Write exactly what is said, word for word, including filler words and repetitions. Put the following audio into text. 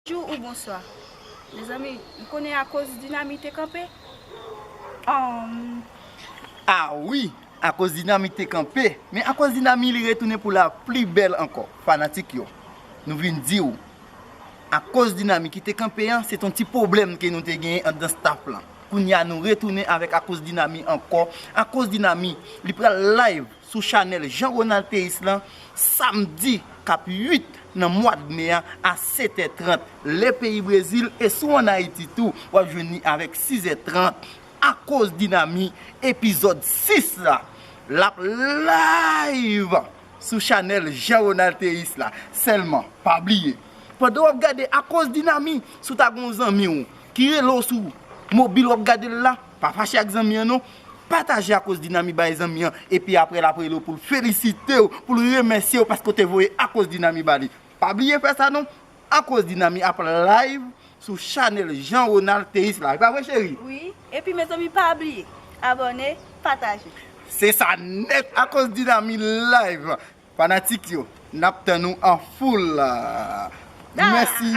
Bonjou ou bonswa. Mezanmi, m konnen akoz Dinami te kanpe. Um, Ah wi, akoz Dinami te kanpe. Men akoz Dinami li retounen pou la pli bèl ankò. Fanatik yo, nou vin di w, akoz Dinami ki te kanpe an, se t on ti pwoblèm ke nou te genyen anndan staff lan. Kounye a nou retounen avèk akoz Dinami ankò. Akoz Dinami, li pral live sou chanèl Jean Ronald Théis lan, samdi k ap uit nan mwa d me a, a sèt è trant, lè peyi Brezil, e si w ann Ayiti tou, w ap jwenn li avèk sis è trant. Akoz Dinami, epizòd sis la, l ap live sou chanèl Jean Ronald Théis la. Sèlman, pa bliye, pandan w ap gade Akoz Dinami, si w ta gen yon zanmi w ki rele w sou mobil, w ap gade l la, pa fache ak zanmi an non. Pataje Akoz Dinami bay zanmi an, epi apre l ap rele w pou l felisite w, pou l remèsye w paske w te voye Akoz Dinami ba li. Pa bliye fè sa non. Akoz Dinami ap live sou chanèl Jean Ronald Théis la. E pa vre, cheri? Wi, epi mezanmi, pa bliye abòne, pataje. Se sa nèt, Akoz Dinami live. Fanatik yo, n ap tann nou an foul. Mèsi.